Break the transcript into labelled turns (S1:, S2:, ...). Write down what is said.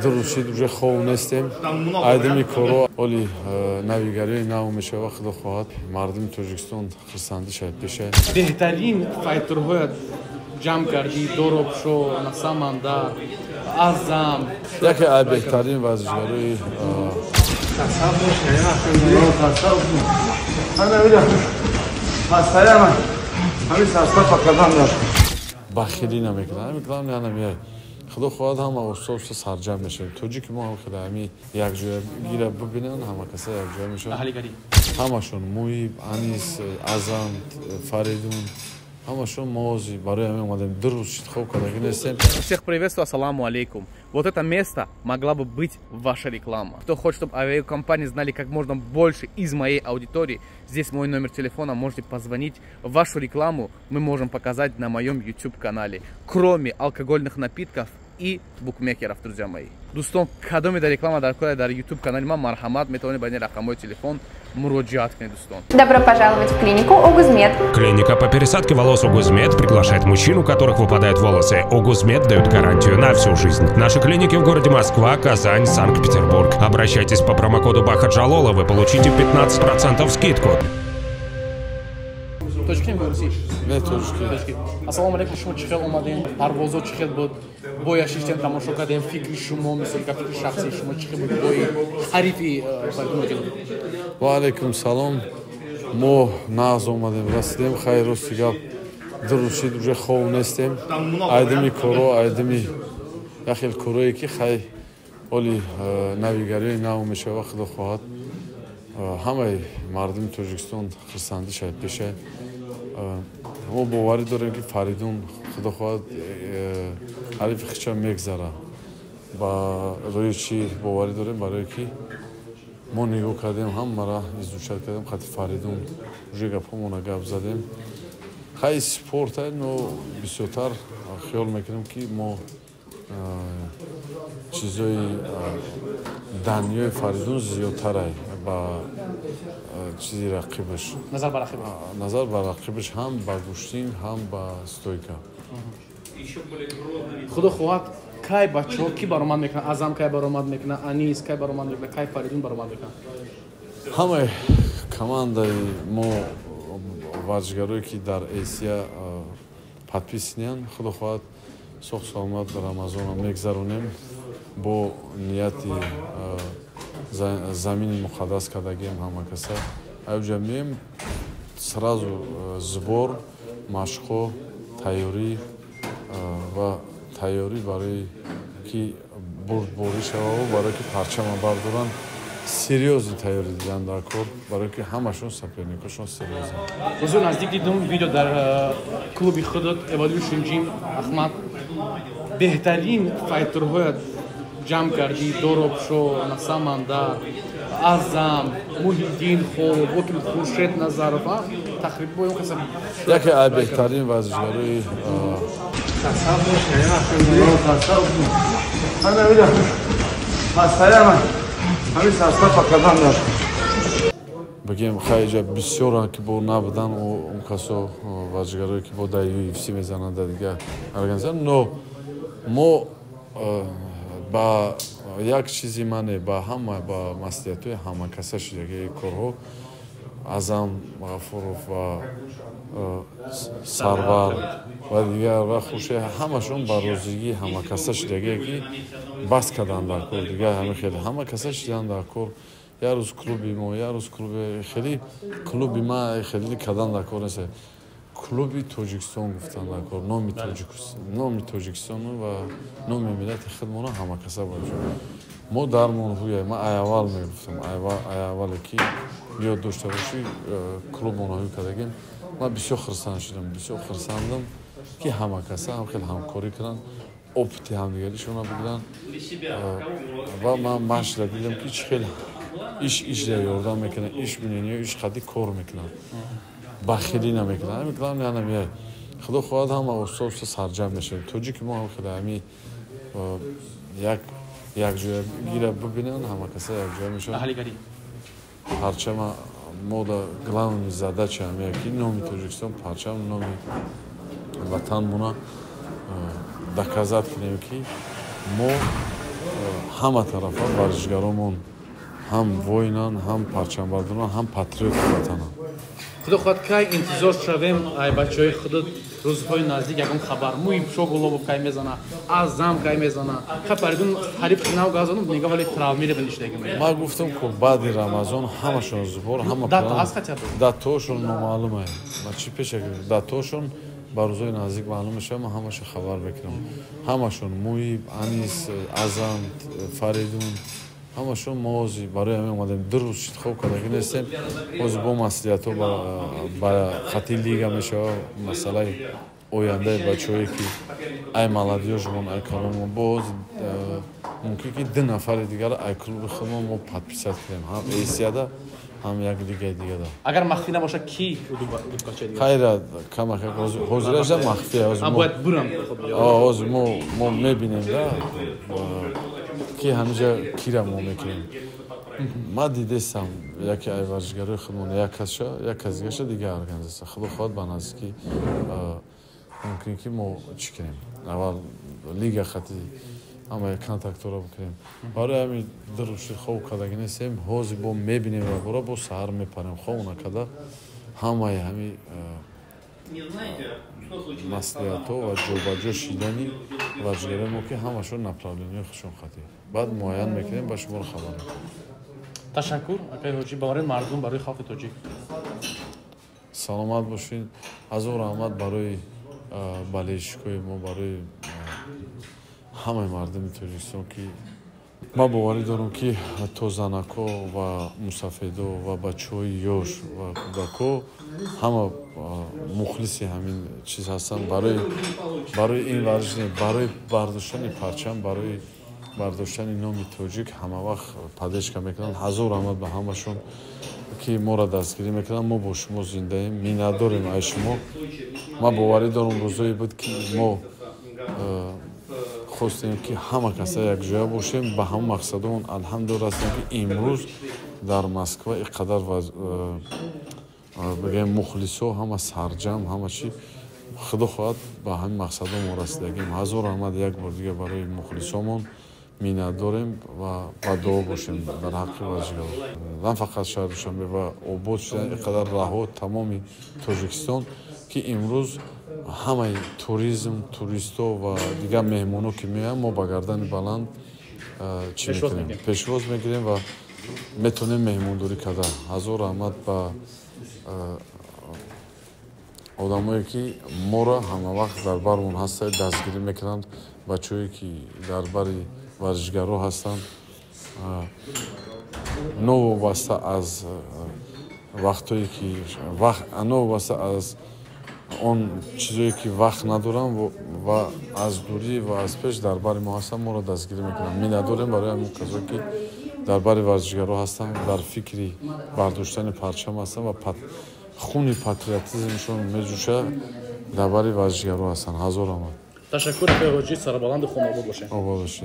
S1: Ду рӯз шид, уже хов нестем. Айдими коро оли навигарии нав мешава. Худо хоҳад, мардуми Тоҷикистон хурсандӣ шавад пеша.
S2: Беҳтарин файтерҳоят ҷамъ кардӣ: Доробшо, Самандар, Азам.
S1: Яке аз беҳтарин варзишгарои бахилӣ намекунад. Ҳами главное анамияй. Худо хоҳад, ҳама уста уста сарҷам мешавем. Тоҷики мо ҳам хеле ҳами якҷоя гира бибинанд, ҳама каса якҷоя мешаванд, ҳамашон: Муҳиб, Анис, Азам, Фаридун, ҳамашон. Мо ҳозир барои ҳамин омадем, 2 рӯз шид, хоб кардагӣ нестем.
S2: Всех приветствую, ассаламу алейкум. Вот это место могла бы быть ваша реклама. Кто хочет, чтобы авиакомпании знали как можно больше из моей аудитории, здесь мой номер телефона, можете позвонить. Вашу рекламу мы можем показать на моем YouTube-канале. Кроме алкогольных напитков и букмекеров, друзья мои. Дӯстон, кадоме дар реклама дар кора дар YouTube канали ман, марҳамат, метавонед ба ин рақамҳои телефон муроҷиат кунед, дӯстон.
S3: Добро пожаловать в клинику Огузмед.
S4: Клиника по пересадке волос Огузмед приглашает мужчин, у которых выпадают волосы. Огузмед дает гарантию на всю жизнь. Наши клиники в городе Москва, Казань, Санкт-Петербург. Обращайтесь по промокоду Бахаджалола, вы получите 15% скидку.
S2: Тоҷикӣ русӣ?
S1: Не, тоҷикӣ.
S2: Ассалому алайкум. Шумо чӣ хел омадем? Парвозо чӣ хел буд? Боя шиштем, тамошо кардем. Фикри шумо, мисол, ка фикри шахсии шумо чӣ хел буд бои ҳарифи Фаридун Одилов?
S1: Ва алайкум салом. Мо нағз омадем, расидем. Хайр, рости гап, 2 рӯз шид, уже хов нестем. Айдими коро, айдими як хел корое ки хай оли навигарии нав мешава. Худо хоҳад, ҳамаи мардуми Тоҷикистон хурсандӣ шавад пеша. Мо боварӣ дорем, ки Фаридун, худо хоҳад, ҳарифи хича мегзара. Ба рӯи чӣ боварӣ дорем? Барое ки мо нигоҳ кардем, ҳамара изучать кардем, хати Фаридун уже гапҳомона гап задем. Хай, спорта, но бисёртар хиёл мекунем, ки мо чизои даниёи Фаридун зиёдтарай ба чизи рақибаш.
S2: Назар ба рақибаш.
S1: Назар ба рақибаш, ҳам ба гӯштин, ҳам ба стойка.
S2: Худо хоҳад, кай бачаҳо кӣ баромад мекунад? Азам кай баромад мекунад? Анис кай баромад мекунад? Кай Фаридун баромад мекунад?
S1: Ҳамаи командаи мо, варзишгарое ки дар Эсия подписаниянд, худо хоҳад, соҳ саломат Рамазонро мегзаронем бо нияти замини муқаддас кардагием. Ҳама каса аюҷа меем, сразу сбор, машқҳо, тайёрӣ ва тайёрӣ, барои ки бурдборӣ шававу барое ки парчама бардоранд. Серьёзный тайёрӣ дидан дар кор, барое ки ҳамашон соперникошон серьёзанд.
S2: Ҳузур, наздик дидум видео дар клуби худат, Evolution Gym, Ахмад, беҳтарин файтерҳоят ҷамъ кардӣ: Доробшо, Самандар, Азам, Муҳиддин Холов, воки Хуршед Назаров, тақрибо он каса.
S1: Яке аз беҳтарин варзишгарои
S5: Ҳамин сарсафа кардан.
S1: Бигем, хайҷа бисёранд, ки бо набудан он касо, варзишгарое ки бо дар UFC мезананд, дар дигар организация. Но мо ба як чизи мане, ба ҳама, ба маслиҳатҳои ҳамакаса шидаги корҳо, Азам Ғафуров ва Сарвар ва дигар ва Хуршед, ҳамашон ба розигии ҳамакаса шидагие, ки бас карданд дар кор. Дигар ҳами хеле ҳама каса шиданд дар кор. Як рӯз клуби мо, як рӯз клуби хеле клуби ма хеле кардан дар кор нест. Клуби Тоҷикистон гуфтан дар кор, номи Тоҷикистону ва номи миллати худмона ҳамакаса бояд. Мо дармон ҳуя, ман айаввал мегуфтам, айаввале ки ёд дошта бошӣ, клубмона ҳуй кардагим. Ман бисёр хурсанд шудам, бисёр хурсандам, ки ҳамакаса ҳам хеле ҳамкорӣ кунанд, опыти ҳамдигаришона бигиранд. Ва ман машда дидам, ки чӣ хел иш ишда ёрдам мекунад, иш бинениё, иш қадди кор мекунад, бахилӣ намекунад. Ҳами главное анамияй. Худо хоҳад, ҳама уста уста сарҷам мешавем. Тоҷики мо ҳам хеле ҳами як якҷоя гира бибинанд, ҳама каса якҷоя мешаванд. Парчама мода главный задача ҳамия, ки номи Тоҷикистон, парчам, номи ватанмона доказать кунем, ки мо Ҳама тарафа варзишгаромон ҳам воинанд, ҳам парчамбардоранд, ҳам патриоти ватананд.
S2: Худо хоҳад, кай интизор шавем ай бачаҳои худат рӯзҳои наздик ягон хабар? Муи Шоголобов кай мезана, Азам кай мезана? Ха, Фаридун ҳариф нав газонум нега, вале травмирован ишдаги.
S1: Ман гуфтам, ку баъди Рамазон ҳамашон зубор, ҳама.
S2: Дата ҳаст хотя бы?
S1: Датаошон номаълума. Ма чӣ пеша, датаошон ба рӯзҳои наздик маълум мешавад, ман ҳамаша хабар мекунам. Ҳамашон, Муиб, Анис, Азам, Фаридун, ҳамашон. Мо ҳозир барои ҳамин омадем, 2 рӯз шид, хоб кардаги нестем. Ҳозир бо маслиҳатҳо ба хати лига мешавад, масъалаи ояндаи бачаҳое ки ай молодёжмон, ай калонмон. Боз мумкин ки ду нафари дигар ай клуби худмон мо подписать кунем, ҳам эсияда, ҳам як лигаи дигада.
S2: Агар махфӣ набошад, ки?
S1: Хайра, камакак ҳозираша махфия.
S2: Бояд бурам.
S1: Ҳозир мо мебинем да, ки ҳамиҷа кира мо мекунем. Ман дидестам, яке ай варзишгарои худмон, як касша, як кас дигаша, дига организация. Худо хоҳад, ба наздикӣ мумкин ки мо чӣ кунем, аввал лига хати ҳама контактҳоро бикунем. Барои ҳамин 2 рӯз хоб кардаги нестем. Ҳозир бо мебинем ва бора бо саҳар мепарем, хоб накарда, ҳамаи ҳами маслиҳатҳо ва ҷобаҷо шидани варзишгарои мо, ки ҳамашон направлениҳои худшон хати, баъд муайян мекунем, ба шуморо хабар мекунем.
S2: Ташаккур, акаи Ҳоҷӣ, барои мардум, барои халқи тоҷик.
S1: Саломат бошед. Ҳазор раҳмат барои болельщикои мо, барои ҳамаи мардуми Тоҷикистон, ки ман боварӣ дорам, ки то занако ва мусафедо ва бачаҳои ёш ва кӯдако ҳама мухлиси ҳамин чиз ҳастанд. Барои ин варзиш не, барои бардоштани парчам, барои бардоштани номи тоҷик ҳамавақт поддержка мекунанд. Ҳазор раҳмат ба ҳамашон, ки моро дастгирӣ мекунанд. Мо бо шумо зиндаем, миннатдорем ай шумо. Ман боварӣ дорам, рӯзое буд, ки мо хостем, ки ҳама каса якҷоя бошем, ба ҳамон мақсадомон алҳамдулилла расидем, ки имрӯз дар Москва ин қадар, бигӯем, мухлисо ҳама сарҷам, ҳама чӣ. Худо хоҳад, ба ҳамин мақсадомон расидагем. Ҳазор раҳмат як бор дига барои мухлисомон, миннатдорем ва ба дуо бошем дар ҳаққи варзишгарон. На фақат шаҳри Душанбе ва обод шудан ин қадар раҳо, тамоми Тоҷикистон, ки имрӯз ҳамаи туризм, туристо ва дигар меҳмоно ки меоянд, мо ба гардани баланд чӣ мекунем, пешвоз мегирем ва метавонем меҳмондорӣ карда. Ҳазор раҳмат ба одамое, ки моро ҳамавақт дар бармон ҳастанд, дастгирӣ мекунанд, бачаҳое, ки дар бари варзишгаро ҳастанд, новобаста аз вақтое ки, новобаста аз он чизое ки вақт надоранд ва аз дурӣ ва аз пеш дар бари мо ҳастанд, моро дастгирӣ мекунанд. Миннатдорем барои ҳамон касое, ки дар бари варзишгаро ҳастанд, дар фикри бардоштани парчам ҳастанд ва хуни патриотизмшон меҷӯшад, дар бари варзишгаро ҳастанд. Ҳазор раҳмат.
S2: Ташаккур, акаи Ҳоҷӣ, сарбаланду хонобод бошед.
S1: Обод бошед.